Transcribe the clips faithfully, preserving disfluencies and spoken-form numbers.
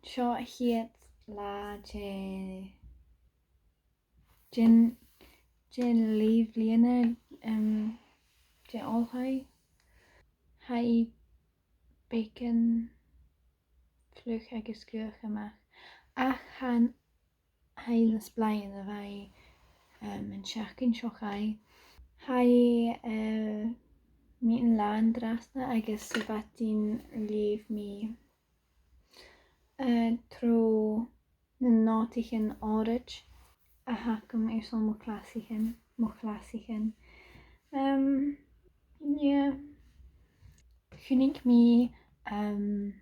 Seo a' chiad latha de, den, den leth-bhliadhna, em, de Oilthigh. Tha i beagan fliuch agus gaothach a-mach. Ach tha, tha i nas blàithe na bha i, em, an t-seachdain seo chaidh. Tha i, eh, meadhan-latha an-dràsta agus sa mhadainn leugh mi, eh, tro na notaichean òraid a th' agam airson mo chlasaichean, mo chlasaichean. Em, yeah. Chunnaic mi, em,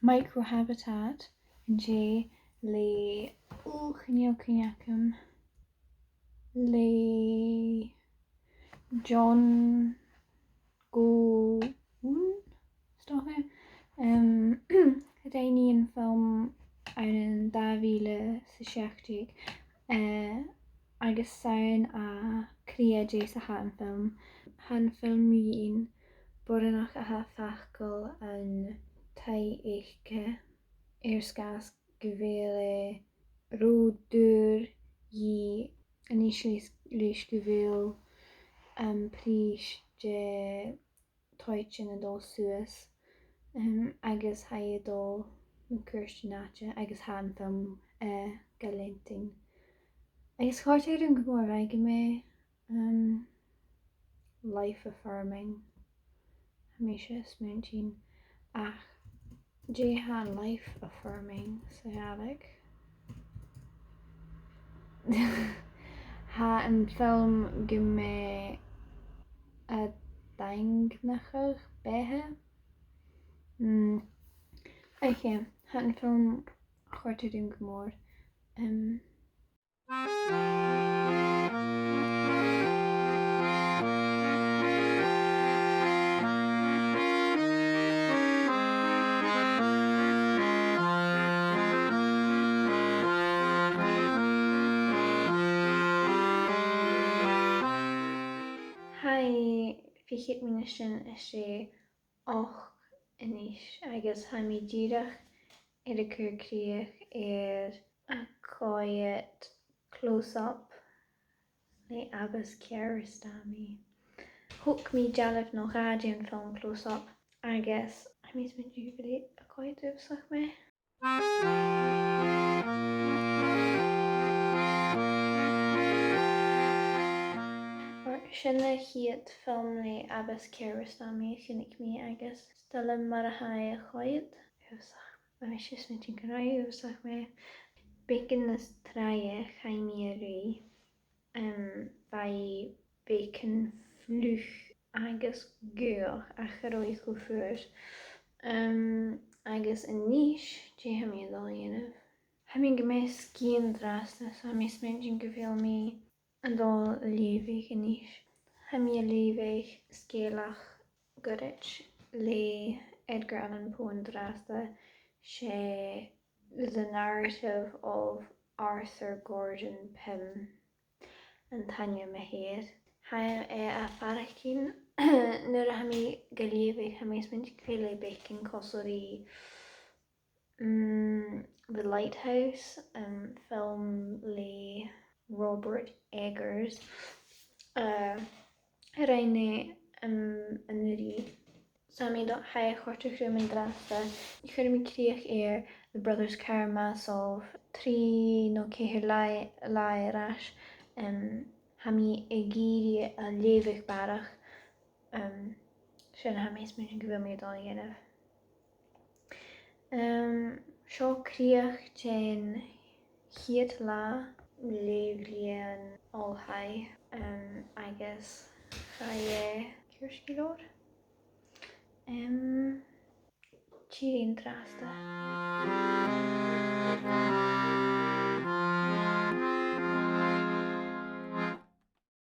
Microhabitat an-dè le, o, chan eil cuimhne agam, le John Go Woon, is dòcha. Em, rinn i am film ann an dà mhìle 's a seachd deug, eh, agus 's ann à Cridhe a Deas a tha am film. Tha am film mu dheidhinn boireannach a tha a' fàgail an taigh aice air sgàth 's gu bheil e ro dhaor dhi a-nis leis, leis gu bheil, em, prìs de toitean a' dol suas, em, agus tha i a' dol mun cuairt an àite agus tha am film, eh, ga leantainn. Agus chòrd e rium gu mòr, bha e gu math, em, life affirming. Tha mise a' smaointinn, ach dè tha life affirming sa Ghàidhlig? Tha am film gu math a' daingneachadh beatha. Mm. Oidhche, tha am film a' còrdadh rium gu mòr. Em, Tha e fichead mionaid às dèidh ochd a-nis agus tha mi dìreach air a cur crìoch air a' choimhead Close Up le Abbas Kiarostami. Thog mi dealbh no dhà den fhilm Close Up agus tha mi a' smaointinn gu bheil e a' coimhead uabhasach math. Mar sin a' chiad fhilm le Abbas Kiarostami a chunnaic mi agus 's toil leam mar a tha e a' coimhead uabhasach. Tha mise a' smaointinn gun robh e uabhasach math. Beagan nas tràithe, chaidh mi a ruith. Em, bha e beagan fliuch agus gaothach ach cha robh e cho fuar. Em, agus a-nis, dè tha mi a' dol a dhèanamh? Tha mi gu math sgìth an-dràsta, so tha mi a' smaointinn gu bheil mi a' dol a leughadh a-nis. Tha mi a' leughadh sgeulachd ghoirid le Edgar Allan Poe an-dràsta, 's e The Narrative of Arthur Gordon Pym an t-ainm a th' air. Tha e a' faireachdainn, nuair a tha mi ga leughadh, tha mi a' smaointinn gu bheil e beagan cosúil ri, mm, The Lighthouse, um, film le Robert Eggers. Uh, rinn e, um, an-uiridh. So tha mi a' dol, tha e a' còrdadh rium an-dràsta. Chuir mi crìoch air The Brothers Karamazov trì no ceithir latha, latha air ais. Um, tha mi ag iarraidh a leughadh barrachd. Um, sin a tha mi a' smaointinn gu bheil mi a' dol a dhèanamh. Um, seo crìoch den chiad latha le bhliadhna oilthigh, um, agus chaidh e ceart gu leòr. Um, tìoraidh an-dràsta.